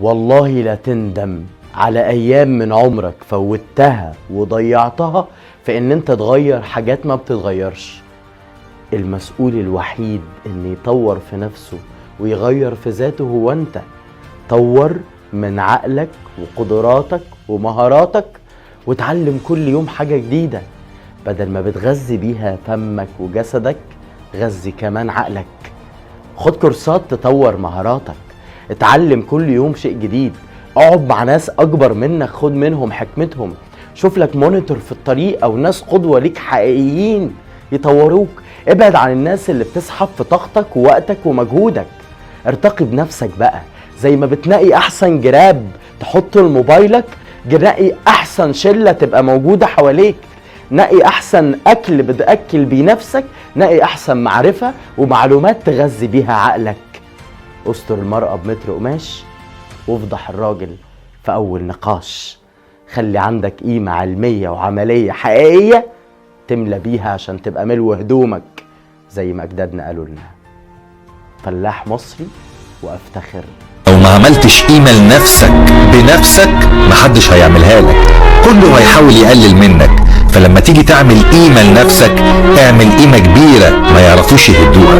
والله لا تندم على ايام من عمرك فوتها وضيعتها في ان انت تغير حاجات ما بتتغيرش. المسؤول الوحيد ان يطور في نفسه ويغير في ذاته هو انت. طور من عقلك وقدراتك ومهاراتك، وتعلم كل يوم حاجة جديدة. بدل ما بتغذي بيها فمك وجسدك، غذي كمان عقلك. خد كورسات تطور مهاراتك، اتعلم كل يوم شيء جديد، اقعد مع ناس اكبر منك خد منهم حكمتهم، شوف لك mentor في الطريق او ناس قدوة ليك حقيقيين يطوروك. ابعد عن الناس اللي بتسحب في طاقتك ووقتك ومجهودك. ارتقي بنفسك بقى، زي ما بتنقي احسن جراب تحطه لموبايلك، نقي احسن شلة تبقى موجودة حواليك، نقي احسن اكل بتاكل بيه نفسك، نقي احسن معرفة ومعلومات تغذي بيها عقلك. استر المرأة بمتر قماش وافضح الراجل في اول نقاش. خلي عندك قيمة علمية وعملية حقيقية تملى بيها عشان تبقى ملو هدومك زي ما اجدادنا قالوا لنا. فلاح مصري وافتخر. لو ما عملتش قيمة لنفسك بنفسك محدش هيعملها لك، كله هيحاول يقلل منك. فلما تيجي تعمل قيمة لنفسك اعمل قيمة كبيرة ما يعرفوش يهدوها.